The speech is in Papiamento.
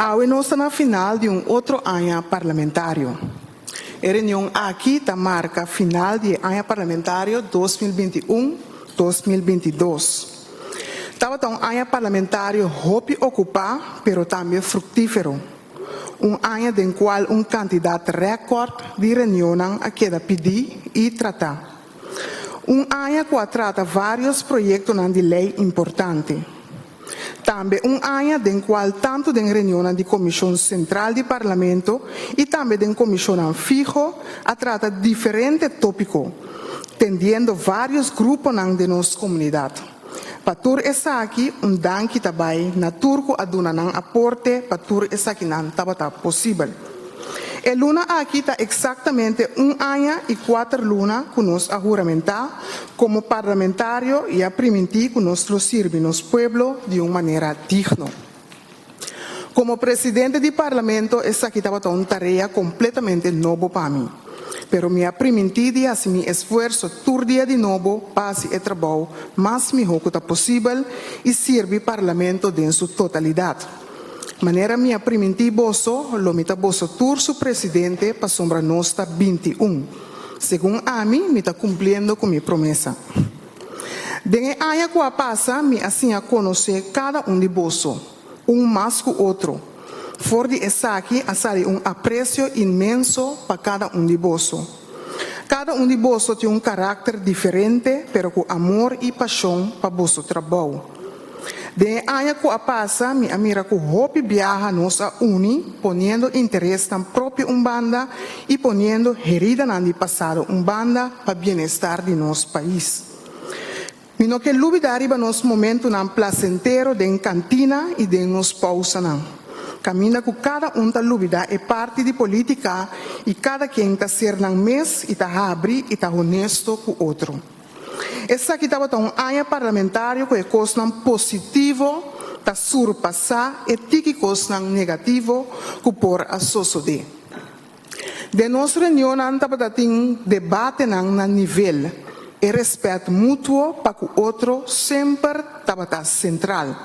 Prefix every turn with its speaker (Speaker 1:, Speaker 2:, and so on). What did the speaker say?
Speaker 1: Awe nos ta na final di un otro aña parlamentario. E reunion aki ta marka final di aña parlamentario 2021-2022. Tabata un aña parlamentario hopi okupá, pero tambe fruktífero. Un aña den kual un kantidat rèkòrt di reunionnan a keda pidí i tratá. Un aña ku a trata vários proyektonan di lei importante. Tambe un aña den kual tantu den reunionnan di Komishon Sentral di Parlamento i tambe den komishonnan fiho a trata diferente tópiko, tendiendo vários gruponan den nos komunidat. Pa tur esaki, un danki ta bai na tur ku a duna nan aporte pa tur esakinan tabata posibel. E luna aki ta eksaktamente un aña i kuater luna ku nos a huramentá komo parlamentario i a primintí ku nos lo sirbi nos pueblo di un manera digno. Komo presidente di Parlamento esaki tabata un tarea kompletamente nobo pa mi, pero mi a primintí di hasi mi esfuerso tur dia di nobo pa hasi e trabou mas mihó ku ta posibel i sirbi Parlamento den su totalidat. Manera mi a primintí boso, lo mi ta boso tur su presidente pasobra nos ta 21. Segun ami, mi ta kumpliendo ku mi promesa. Den e aña ku a pasa, mi a siña konosé kada un di boso, un mas ku otro. For di esaki a sali un apresio inmenso pa kada un di boso. Kada un di boso tin un karakter diferente, pero ku amor i pashon pa boso trabou. Den e aña ku a pasa, mi a mira ku hopi biaha nos a uni, poniendo interesnan propio un banda i poniendo heridanan di pasado un banda pa bienestar di nos pais. Mi no ke lubidá riba nos momentunan plasentero den kantina i den nos pousanan, kaminda ku kada un ta lubidá e parti di polítika i kada ken ta ser nan mes i ta habri i ta honesto ku otro. Esaki tabata un aña parlamentario ku e kosnan positivo ta surpasá e tiki kosnan negativo ku por a sosodé. Den nos reunionnan tabata tin debatenan na nivel. E rèspèt mutuo pa ku otro semper tabata sentral.